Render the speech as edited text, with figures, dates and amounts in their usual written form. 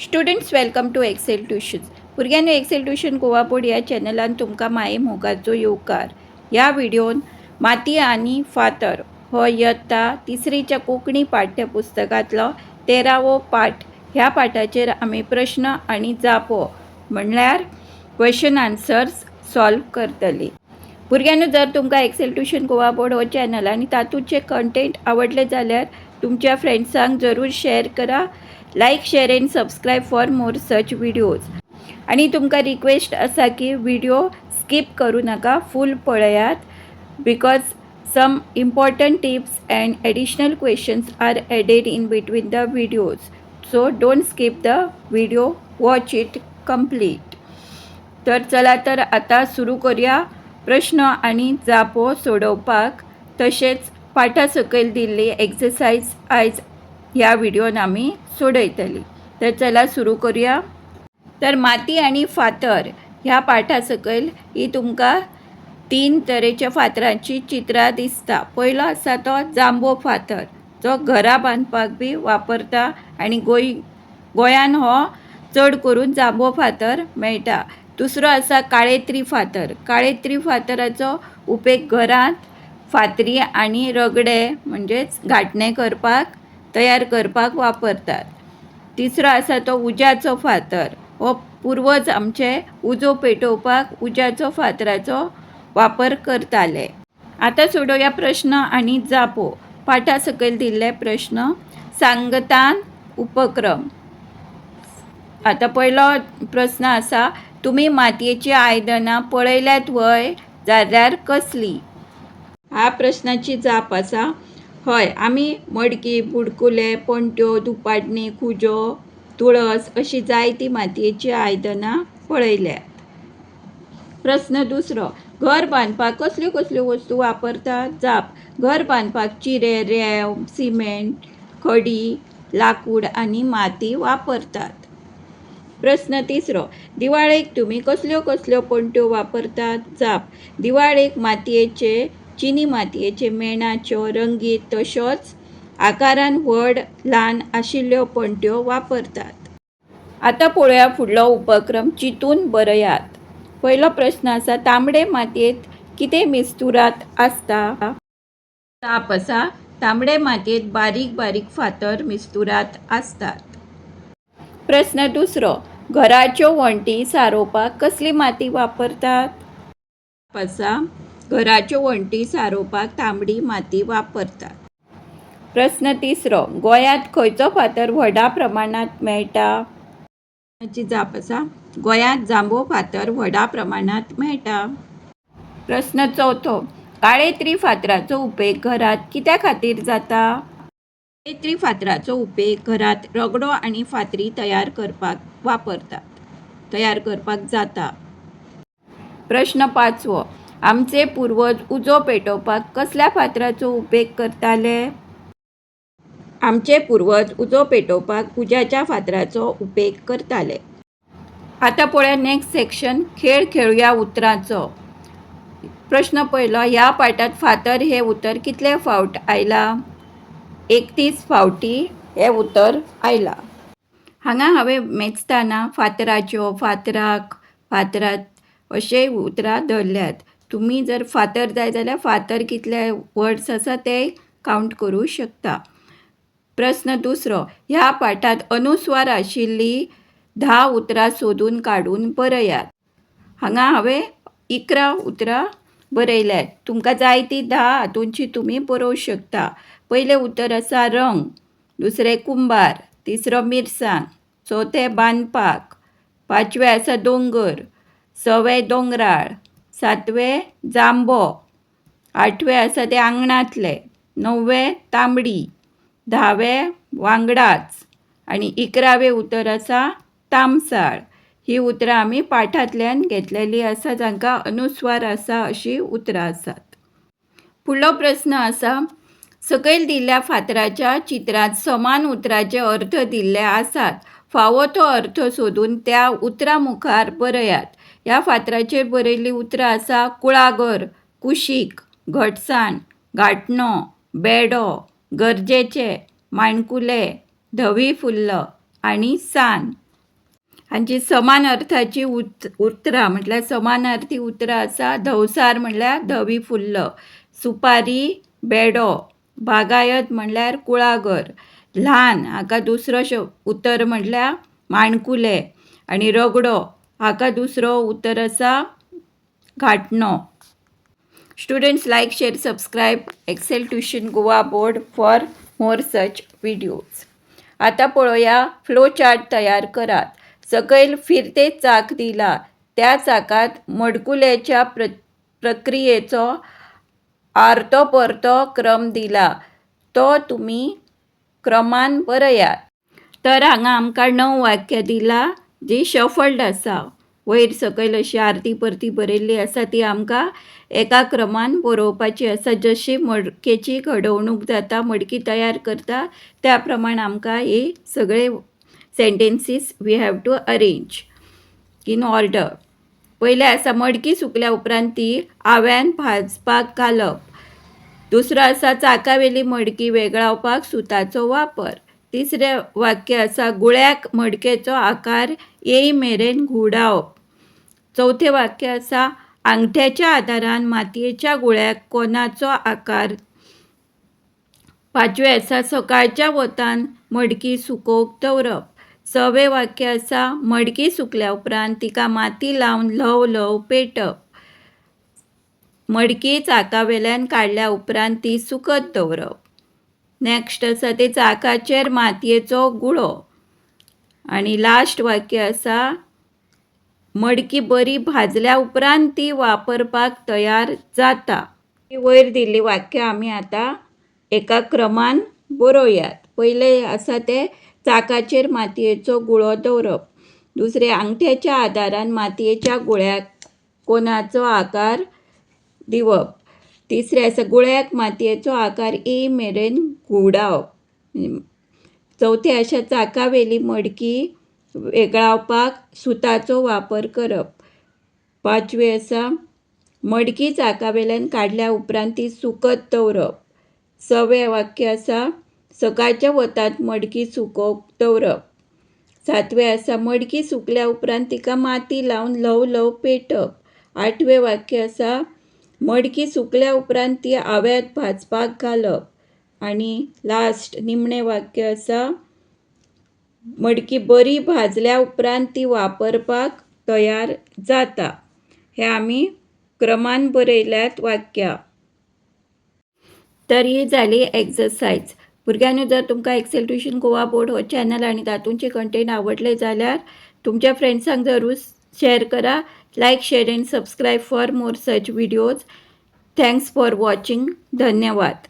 Students, welcome to Excel Tuitions. भुरग्यांनो, Excel tuition Goa board ह्या चॅनलान तुमकां माये मोगाचो येवकार. ह्या व्हिडियोन माती आनी फातर हो इयत्ता तिसरीच्या कोंकणी पाठ्यपुस्तकांतलो 13वो पाठ. ह्या पाठाचेर आमी प्रश्न आनी जापो म्हणल्यार क्वेश्चन आन्सर्स सॉल्व करतली. भुरग्यांनो, जर तुमकां एक्सेल ट्युशन गोवा बोर्ड हो चॅनल आनी तातूंतचे कंटेंट आवडले जाल्यार तुमच्या फ्रेंड्सांक जरूर शेअर करा. Like, share and subscribe for more such videos. आनी तुमकां रिक्वेस्ट आसा की व्हिडिओ स्कीप करूं नाका, फूल पळयात, because some important tips and additional questions are added in between the videos, so don't skip the video, watch it complete. तर चला तर आता सुरू करूया प्रश्न आनी जापो सोडोवपाक. तशेंच पाठा सकयल दिल्ली एक्सरसायज आयज ह्या व्हिडियोन आमी सोडयतली. तर चला सुरू करूया. तर माती आनी फातर ह्या पाठा सकयल ही तुमकां तीन तरेच्या फातरांची चित्रां दिसता. पयलो आसा तो जांबो फातर, जो घरां बांदपाक बी वापरता आनी गोंयान हो चड करून जांबो फातर मेळटा. दुसरो आसा काळेत्री फातर. काळेत्री फातराचो उपेग घरांत फातरी आनी रगडे म्हणजेच घाटणें करपाक, तयार करपाक वापरतात. तिसरो आसा तो उज्याचो फातर. हो पुर्वज आमचे उजो पेटोवपाक उज्याचो फातराचो वापर करताले. आतां सोडोवया प्रश्न आनी जापो, पाठा सकयल दिल्ले प्रश्न. सांगतान उपक्रम. आतां पयलो प्रस्न आसा, तुमी मातयेचीं आयदनां पळयल्यात व्हय? जाल्यार कसली? ह्या प्रश्नाची जाप आसा, हय, आमी मडकी, बुडकुले, पणट्यो, धुपाटणी, खुजो, तुळस अशी जायतीं मातयेचीं आयदनां पळयल्यात. प्रस्न दुसरो, घर बांदपाक कसल्यो कसल्यो वस्तू वापरतात? जाप, घर बांदपाक चिरे, रेंव, सिमेंट, खडी, लाकूड आनी माती वापरतात. प्रस्न तिसरो, दिवाळेक तुमी कसल्यो कसल्यो पणट्यो वापरतात? जाप, दिवाळेक मातयेचे, चिनी मातयेचे, मेणाच्यो, रंगीत तश्योच आकारान व्हड ल्हान आशिल्ल्यो पणट्यो वापरतात. आतां पळोवया फुडलो उपक्रम, चिंतून बरयात. पयलो प्रस्न आसा, तांबडे मातयेंत कितें मिस्तुरात आसता? जाप आसा, तांबडे मातयेंत बारीक बारीक फातर मिस्तुरात आसतात. प्रस्न दुसरो, घराच्यो वण्टी सारोवपाक कसली माती वापरतात? जाप आसा, घराच्यो वण्टी सारोवपाक तांबडी माती वापरतात. प्रस्न तिसरो, गोंयांत खंयचो फातर व्हडा प्रमाणांत मेळटा? ची जाप आसा, गोंयांत जांबो फातर व्हडा प्रमाणांत मेळटा. प्रस्न चवथो, काळेत्री फातराचो उपेग घरांत कित्या खातीर जाता? काळेत्री फातराचो उपेग घरांत रगडो आनी फातरी तयार करपाक वापरतात, तयार करपाक जाता. प्रश्न पांचवो, आमचे पुर्वज उजो पेटोवपाक कसल्या फातराचो उपेग करताले? आमचे पुर्वज उजो पेटोवपाक उज्याच्या फातराचो उपेग करताले. आतां पळोवया नेक्स्ट सेक्शन, खेळ खेळुया उतरांचो. प्रश्न पयलो, ह्या पाठांत फातर हें उतर कितले फावट आयलां? 31 फावटी हें उतर आयलां. हांगा हांवें मेजतना फातराच्यो, फातराक, फातरात अशें उतरां धरल्यात. तुमी जर फातर जाय जाल्यार फातर कितले वर्ड्स आसा ते कावंट करूं शकता. प्रस्न दुसरो, ह्या पाठांत अनुस्वार आशिल्लीं 10 उतरां सोदून काडून बरयात. हांगा हांवें 11 उतरां बरयल्यात. तुमकां जाय ती 10 हातूंची तुमी बरोवंक शकता. पयलें उतर आसा रंग, दुसरें कुंबार, तिसरो मिरसांग, चवथें बांदपाक, पांचवें आसा दोंगर, सवें दोंगराळ, सातवें जांबो, आठवें आसा तें आंगणांतलें, णव्वें तांबडी, 10वें वांगडाच आनी 11वें उतर आसा तामसाळ. ही उतरां आमी पाठांतल्यान घेतलेलीं आसा, जांकां अनुस्वार आसा अशीं उतरां आसात. फुडलो प्रस्न आसा, सकयल दिल्ल्या फातराच्या चित्रांत समान उतराचे अर्थ दिल्ले आसात. फावो तो अर्थ सोदून त्या उतरां मुखार बरयात. ह्या फातराचेर बरयल्लीं उतरां आसा कुळागर, कुशीक, घटसाण, गांठणो, बेडो, गरजेचें, माणकुलें, धवी फुल्ल आनी सान. हांची समान अर्थाची उतरां म्हटल्यार समानार्थी उतरां आसा. धवसार म्हटल्यार धवी फुल्ल, सुपारी बेडो, बागायत म्हटल्यार कुळागर, ल्हान हाका दुसरो उतर म्हटल्यार माणकुलें आनी रगडो हाका दुसरो उतर आसा घाटणो. Students, like, share, subscribe Excel Tuition Goa Board for more such videos. आता पळोवया, फ्लो चार्ट तयार करात. सकयल फिरते चाक दिला. त्या चाकात मडकुल्याच्या प्रक्रियेचो आरतो परतो क्रम दिला. तो तुमी क्रमान बरयात. तर हांगा आमकां णव वाक्यां दिला जी शफल्ड आसा, वयर सकयल अशी आरती परती बरयल्ली आसा. ती आमकां एका क्रमान बरोवपाची आसा. जशी मडकेची घडवणूक जाता, मडकी तयार करता, त्या प्रमाण आमकां हे सगळे sentences we have to arrange in order. पयलें आसा, मडकी सुकल्या उपरांत ती आव्यान भाजपाक घालप. दुसरो आसा, चाकावेली मडकी वेगळावपाक सुताचो वापर. तिसरें वाक्य आसा, गुळ्याक मडकेचो आकार येय मेरेन घुंवडावप. चवथें वाक्य आसा, आंगठ्याच्या आदारान मातयेच्या गुळ्याक कोनाचो आकार. पांचवें आसा, सकाळच्या वतान मडकी सुकोवंक दवरप. सवें वाक्य आसा, मडकी सुकल्या उपरांत तिका माती लावन ल्हव ल्हव पेटप. मडकी चाकावेल्यान काडल्या उपरांत ती सुकत दवरप. नॅक्स्ट आसा ते चाकाचेर मातयेचो गुळो आनी लास्ट वाक्य आसा, मडकी बरी भाजल्या उपरांत ती वापरपाक तयार जाता. वयर दिल्ली वाक्यां आमी आतां एका क्रमान बरोवयात. पयलें आसा तें, चाकाचेर मातयेचो गुळो दवरप. दुसरें, आंगठ्याच्या आदारान मातयेच्या गुळ्याक कोनाचो आकार दिवप. तिसरें आसा, गुळ्याक मातयेचो आकार येय मेरेन घुंवडावप. चवथें आसा, चाकावेली मडकी वेगळावपाक सुताचो वापर करप. पांचवें आसा, मडकी चाकावेल्यान काडल्या उपरांत ती सुकत दवरप. सवें वाक्य आसा, सकाळच्या वतांत मडकी सुकोवंक दवरप. सातवें आसा, मडकी सुकल्या उपरांत तिका माती लावन ल्हव ल्हव पेटप. आठवें वाक्य आसा, मडकी सुकल्या उपरांत ती आव्यांत भाजपाक घालप. आनी लास्ट निमणें वाक्य आसा, मडकी बरी भाजल्या उपरांत ती वापरपाक तयार जाता. हे आमी क्रमान बरयल्यात वाक्यां. तर ही जाली एक्सरसायज. भुरग्यांनो, जर तुमकां एक्सेल ट्युशन गोवा बोर्ड हो चॅनल आनी तातूंचे कंटेंट आवडले जाल्यार तुमच्या फ्रेंड्सांक जरूर शेअर करा. Like, share and subscribe for more such videos. Thanks for watching. धन्यवाद.